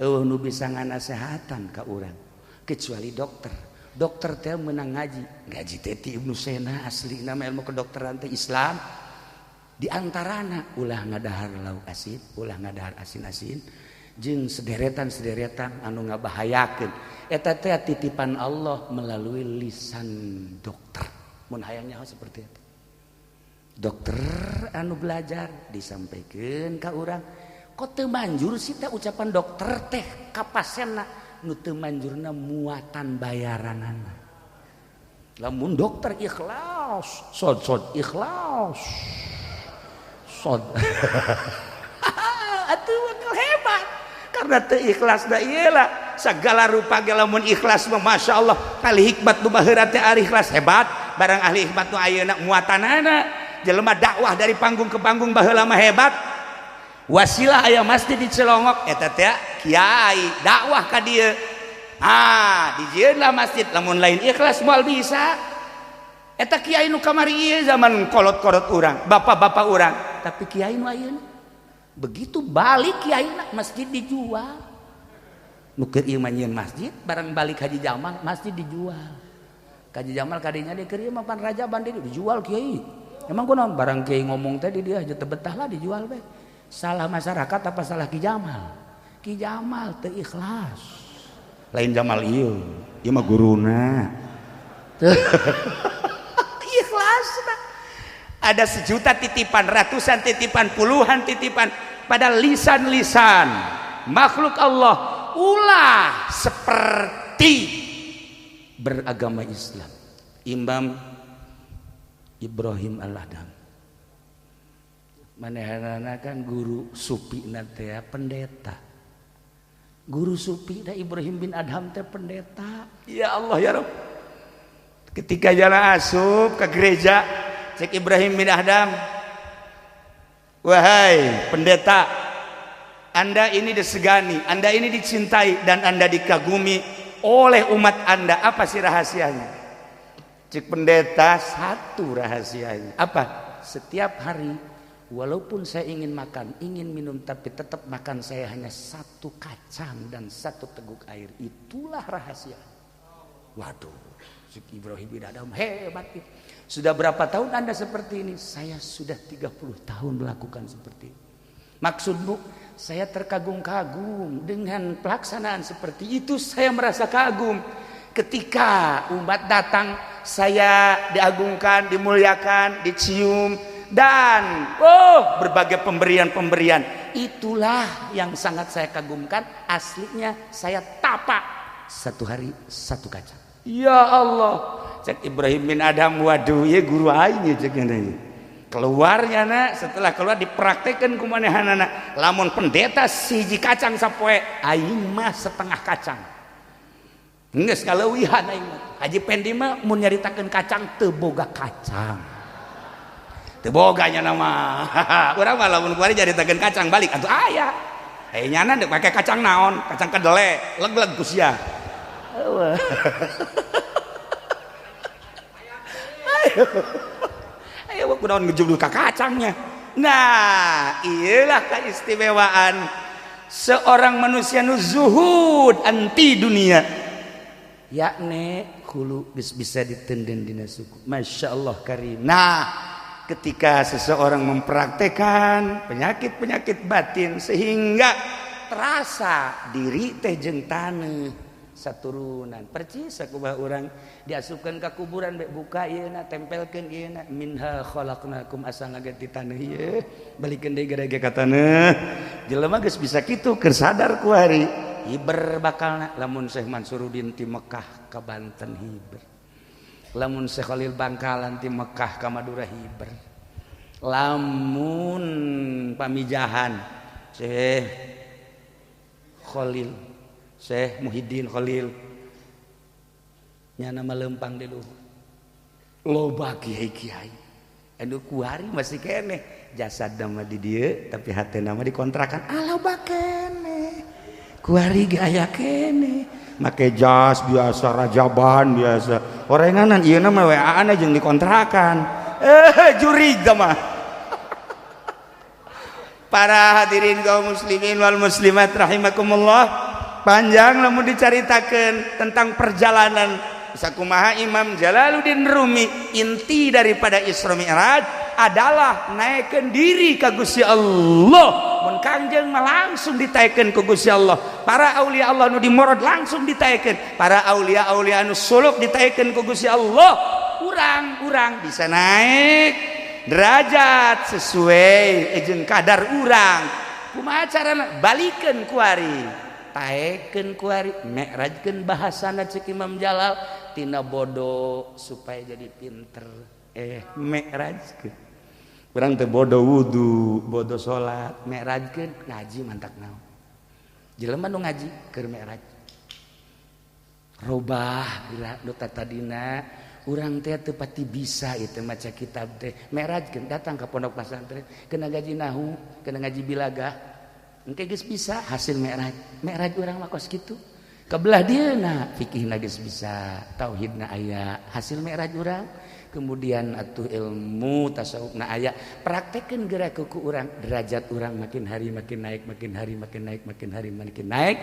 euweuh nu bisa nganasehatan ka urang kecuali dokter. Dokter teh menang ngaji, ngaji teh ti Ibnu Sena, asli nama ilmu kedokteran teh Islam. Di antarana ulah ngadahar lauk asin, ulah ngadahar asin-asin jeung sederetan-sederetan anu ngabahayakeun. Eta teh titipan Allah melalui lisan dokter. Mun hayang nyaho seperti itu, dokter anu belajar disampaikan ka urang, kok teu manjur sih teh ucapan dokter teh ka pasienna? Nu teu manjurna muatan bayaranana. Lamun dokter ikhlas, sod sod ikhlas sod, atuh bakal hebat. Karena teu ikhlas da iyalah segala rupa ge. Lamun ikhlas mah Masya Allah, kali hikmat nu baheula teh ahli ikhlas hebat. Barang ahli hikmat nu ayeuna muatanana jelema dakwah dari panggung ke panggung baheula mah hebat. Wasilah aya masjid di Cilongok, eta teh kiai dakwah ka dieu, ah, dijieunlah masjid. Lamun lain ikhlas moal bisa. Eta kiai nu kamari ieu zaman kolot-kolot urang, bapak-bapak urang. Tapi kiai nu ayeuna begitu balik kiai, masjid dijual. Nu keur ieu mah nyieun masjid, barang balik Haji Jamal masjid dijual. Haji Jamal kadinya dia keur ieu mah pan rajaban dijual kiai. Emang kunaon? Barang kiai ngomong tadi dia aja teu betah lah, dijual bae. Salah masyarakat apa salah Ki Jamal? Ki Jamal teu ikhlas. Lain Jamal ieu, ieu mah guruna ikhlas. Ada sejuta titipan, ratusan titipan, puluhan titipan pada lisan-lisan makhluk Allah. Ulah seperti beragama Islam. Imam Ibrahim Al-Adham, manehanana kan guru supi teh pendeta. Guru supi da Ibrahim bin Adham teh pendeta. Ya Allah, ya Rabb, ketika jalan asup ke gereja, cek Ibrahim bin Adham, "Wahai pendeta, Anda ini disegani, Anda ini dicintai, dan Anda dikagumi oleh umat Anda. Apa sih rahasianya?" Cek pendeta, satu rahasianya. Apa? Setiap hari walaupun saya ingin makan, ingin minum, tapi tetap makan saya hanya satu kacang dan satu teguk air. Itulah rahasia. Waduh, cek Ibrahim bin Adham hebat. Sudah berapa tahun Anda seperti ini? Saya sudah 30 tahun melakukan seperti ini. Maksudmu, saya terkagum-kagum dengan pelaksanaan seperti itu. Saya merasa kagum. Ketika umat datang, saya diagungkan, dimuliakan, dicium, dan oh, berbagai pemberian-pemberian. Itulah yang sangat saya kagumkan. Aslinya saya tapa satu hari satu kacang. Ya Allah, cek Ibrahim bin Adham, waduh, ya guru aing cek. Keluarnya nak, setelah keluar dipraktekkan ku manehanana. Lamun pendeta siji kacang sapoe, aing mah setengah kacang. Geus kaleuwihan aing mah. Haji Pendi mah mun nyaritakeun kacang teu boga kacang. Teu boga nya nama. Urang mah lamun kuari nyaritakeun kacang balik atuh aya. Eh, nyana deuk make kacang naon? Kacang kedele, leg-leg ku sia. Ayo. Ayo kunaon ngejublu ka kacangnya. Nah, iyalah keistimewaan seorang manusia nu zuhud anti dunia. Yakni hulu geus bisa ditenden dina suku. Masya Allah karim. Nah, ketika seseorang mempraktekan penyakit-penyakit batin sehingga terasa diri teh jeung taneuh saturunan, percis sakumaha urang diasupkeun ka kuburan bae, buka ieu na, tempelkeun ieu na, minha khalaqnakum, asa ngaganti taneuh ieu, balikeun deui gede ka taneuh. Jelema geus bisa kitu keur sadar ku hari hiber bakalna. Lamun Syekh Mansuruddin ti Mekah ka Banten hiber, lamun Syekh Khalil Bangkalan ti Mekah ka Madura hiber, lamun pamijahan Syekh Khalil, Syekh Muhyiddin Khalil nyana lempang di luhur, loba kiai-kiai anu kuari masih keneh jasad nama di dieu tapi hate nama dikontrakan, ah loba keneh kuari ge aya keneh make jas biasa, rajaban biasa, orenganan ieu na mah WA-an jeung dikontrakan, jurig mah. Para hadirin kaum muslimin wal muslimat rahimakumullah, panjang lamun dicaritakeun tentang perjalanan sakumaha Imam Jalaluddin Rumi. Inti daripada Isra Mi'raj adalah naikkeun diri ka Gusti Allah. Mun Kangjeng mah langsung ditaikeun ku Gusti Allah, para aulia Allah nu dimorod langsung ditaikeun, para aulia-aulia anu suluk ditaikeun ku Gusti Allah. Urang-urang bisa naik derajat sesuai jeung kadar urang. Kumaha carana? Balikeun kuari, taekeun kuari, mi'rajkeun bahasana cek Imam Jalal, tina bodoh supaya jadi pinter. Mi'rajkeun urang teh bodoh wudu, bodoh salat, mi'rajkeun ngaji mantak naon. Jelema nu ngaji keur mi'raj robah bila nu tadina urang teh teu pati bisa ieu maca kitab teh. Mi'rajkeun datang ka pondok pesantren, kena ngaji nahu, kena ngaji bilagah, engke geus bisa hasil mi'raj. Mi'raj urang mah kos kitu. Kebelah dieuna fikihna geus bisa, tauhidna aya, hasil mi'raj urang. Kemudian atuh ilmu tasawufna aya, praktekeun geura ku urang, derajat urang makin hari makin naik, makin hari makin naik, makin hari makin naik.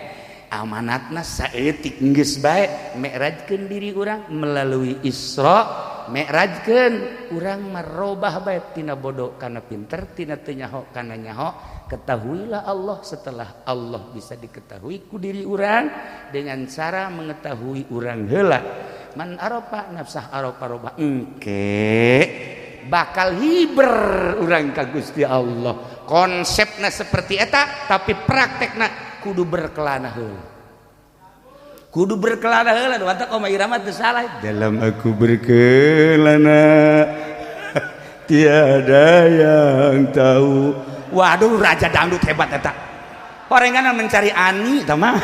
Amanatna saeutik geus bae, mi'rajkeun diri urang melalui Isra, mi'rajkeun urang merobah bae tina bodoh kana pinter, tina teu nyaho kana nyaho. Ketahuilah Allah setelah Allah bisa diketahui ku diri urang dengan cara mengetahui urang heula. Man arafa nafsah arafa roba, engke bakal hiber urang ka Gusti Allah. Konsepna seperti eta tapi praktekna kudu berkelana heula. Kudu berkelana heula, mantap Oma Irama teu salah. Dalam aku berkelana tiada yang tahu. Waduh, raja dangdut hebat eta. Orengan mencari ani tah mah.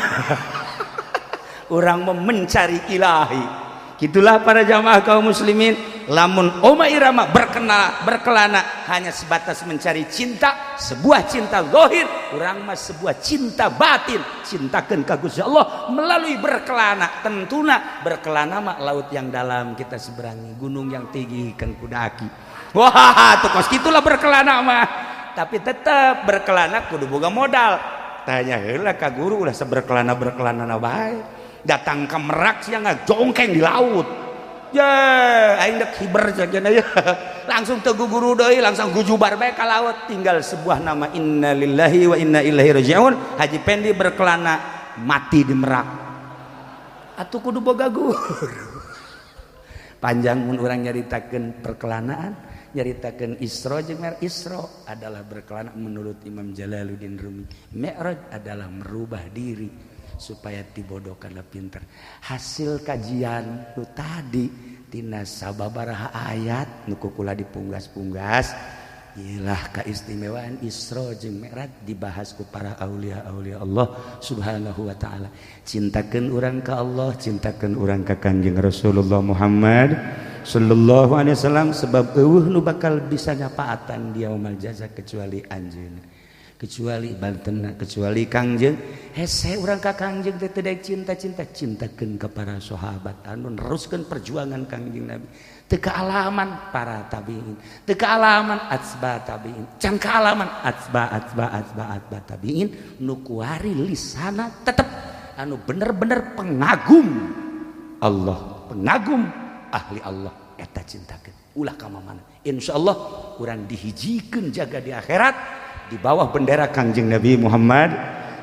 Urang mencari ilahi. Gitulah para jamaah kaum muslimin, Lamun Oma Irama berkenal berkelana hanya sebatas mencari cinta, sebuah cinta zahir, urang mah sebuah cinta batin, cintakeun ka Gusti Allah melalui berkelana. Tentuna berkelana mah laut yang dalam kita seberangi, gunung yang tinggi kan kudaki. Wah, tuh kos gitulah berkelana mah. Tapi tetap berkelana kudu boga modal. Tanya heula ka guru, ulah seberkelana berkelana na bae. Datang ke Merak sia ngajongkeng di laut. Ya, aing dek hiber saja ya. Langsung teu guru deui, langsung gujubar bae ka laut, tinggal sebuah nama, innalillahi wa inna ilaihi rajiun. Haji Pendi berkelana mati di Merak. Atuh kudu boga guru. Panjang mun urang nyaritakeun perkelanaan, nyaritakeun Isra jeung Mi'raj. Isra adalah berkelana menurut Imam Jalaluddin Rumi. Mi'raj adalah merubah diri supaya tibodoh kana pinter. Hasil kajian nu tadi tina sababaraha ayat nu kukula dipunggas-punggas, ialah keistimewaan Isra jeung Mi'raj dibahas ku para aulia-aulia Allah Subhanahu wa taala. Cintakeun urang ka Allah, cintakeun urang ka Kanjeng Rasulullah Muhammad sallallahu alaihi wasallam, sebab eueuh nu bakal bisa nyapaatan di yaumul jaza kecuali anjeunna, kecuali bantena, kecuali Kangjeng. Hese urang ka Kangjeng teh teu daek cinta-cinta, cintakeun ka para sahabat anu neruskeun perjuangan Kangjeng Nabi. Teu kaalaman para tabiin, teu kaalaman atsba tabiin, can kaalaman atsba atsba atsba atsba tabiin, nu kuari lisana tetep anu bener-bener pengagum Allah, pengagum ahli Allah, eta cintakeun ulah ka mana. Insyaallah urang dihijikeun jaga di akhirat di bawah bendera Kangjeng Nabi Muhammad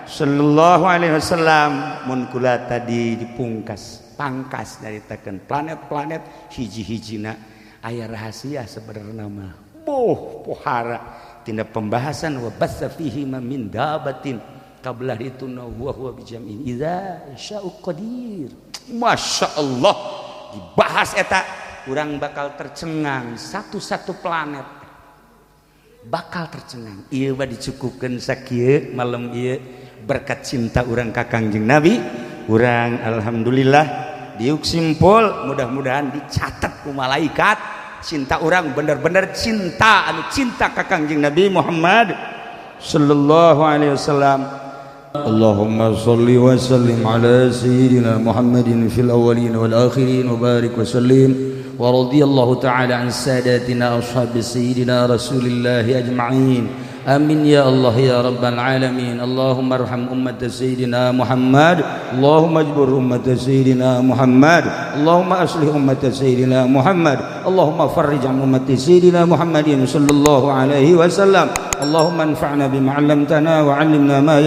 sallallahu alaihi wasallam. Mun kula tadi dipungkas pangkas nyaritakeun planet-planet hiji-hijina aya rahasia sebenarnya mah boh pohara tina pembahasan wa bassa fihi ma min dabatin qabla itu huwa huwa bijam'in idza sya'u qadir. Masya Allah, dibahas eta urang bakal tercengang, satu-satu planet bakal tercengang. Ieu mah dicukupkeun sakieu malam ieu, berkat cinta urang ka Kangjeng Nabi. Urang alhamdulillah diuk simpul, mudah-mudahan dicatat ku malaikat cinta urang bener-bener cinta anu cinta ka Kangjeng Nabi Muhammad sallallahu alaihi wasallam. اللهم صل وسلم على سيدنا محمد في الأولين والآخرين وبارك وسلم، ورضي الله تعالى عن ساداتنا أصحاب سيدنا رسول الله أجمعين، آمين يا الله يا رب العالمين. اللهم ارحم أمة سيدنا محمد، اللهم اجبر أمة سيدنا محمد، اللهم أصلح أمة سيدنا محمد، اللهم فرج عن أمة سيدنا محمد صلى الله عليه وسلم. اللهم انفعنا بما علمتنا وعلمنا ما